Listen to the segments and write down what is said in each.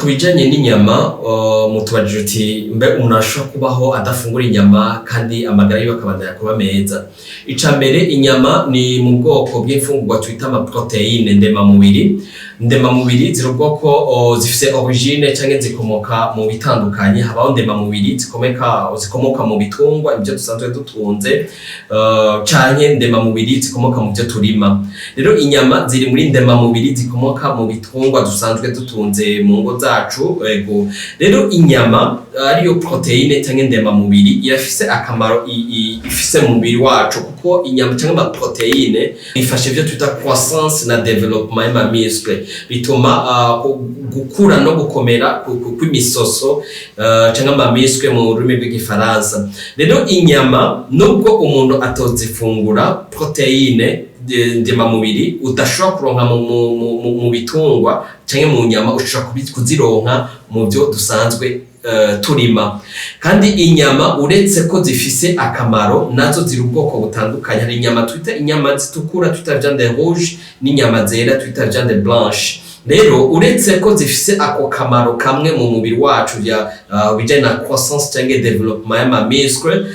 Ku bijanye n'inyama, mutubajije uti: "Mbe umuntu ashobora kubaho adafungura inyama kandi amagara yiwe akabandanya kuba meza?" Ica mbere, inyama ni mu bwoko bw'imfungurwa twita ama protéines ndemamubiri. Ndemamubiri ziri ubwoko, zifise origine canke zikomoka mu bitandukanye. Habaho ndemamubiri zikomoka mu bitungwa, ivyo dusanzwe dutunze, canke ndemamubiri zikomoka mu vyo turima. Rero inyama ziri muri ndemamubiri zikomoka mu bitungwa dusanzwe dutunze mu ngo zacu. Ego, rero inyama ariyo protéine canke ndemamubiri irafise akamaro ifise mu mubiri wacu, kuko inyama canke ama protéines ifasha ivyo twita croissance na développement y'ama muscles. Bituma gukura no gukomera kw'imisoso, canke ama muscles mu rurimi rw'Igifaransa. Rero inyama, nubwo umuntu atozifungura, protéine ndemamubiri udashobora kuronka mu bitungwa canke mu nyama, ushobora kuzironka mu vyo dusanzwe turima. Kandi inyama, uretse ko zifise akamaro, nazo ziri ubwoko butandukanye. Hari inyama twita inyama zitukura, twita viande rouge, n'inyama zera twita viande blanche. Rero uretse ko zifise ako kamaro kamwe mu mubiri wacu ya bijanye na croissance canke développement y'ama muscles,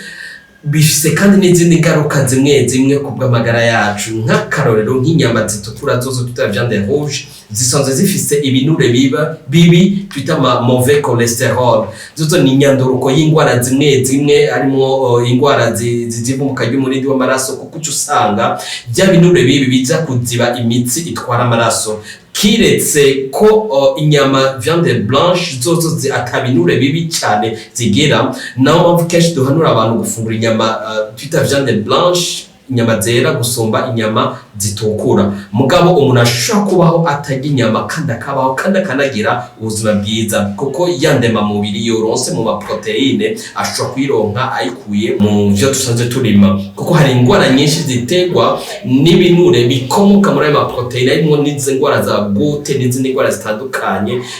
bifise kandi n'izindi ngaruka zimwe zimwe ku bw'amagara yacu. Nk'akarorero, nk'inyama zitukura zozo twita viande rouge zisanzwe zifise ibinure biba bibi twita ma mauvais cholestérol. Zozo ni inyanduruko y'ingwara zimwe zimwe, harimwo ingwara zivumuka ry'umurindi w'amaraso, kuko uca usanga bya binure bibi biza kuziba imitsi itwara amaraso. Kiretse ko inyama viande blanche zozo atabinure bibi cyane zigira. Naho mpamvu kenshi duhanura abantu gufungura inyama twita viande blanche, inyama zera, gusumba inyama zitukura. Mugabo umuntu ashobora kubaho atarya inyama kandi akabaho kandi akanagira ubuzima bwiza, kuko ya ndemamubiri yoronse mu ma protéines ashobora kuyironka ayikuye mu vyo dusanzwe turima, kuko hari ingwara nyinshi ziterwa n'ibinure bikomoka muri ayo ma protéines, harimwo n'izi ngwara za goutte n'izindi ngwara zitandukanye.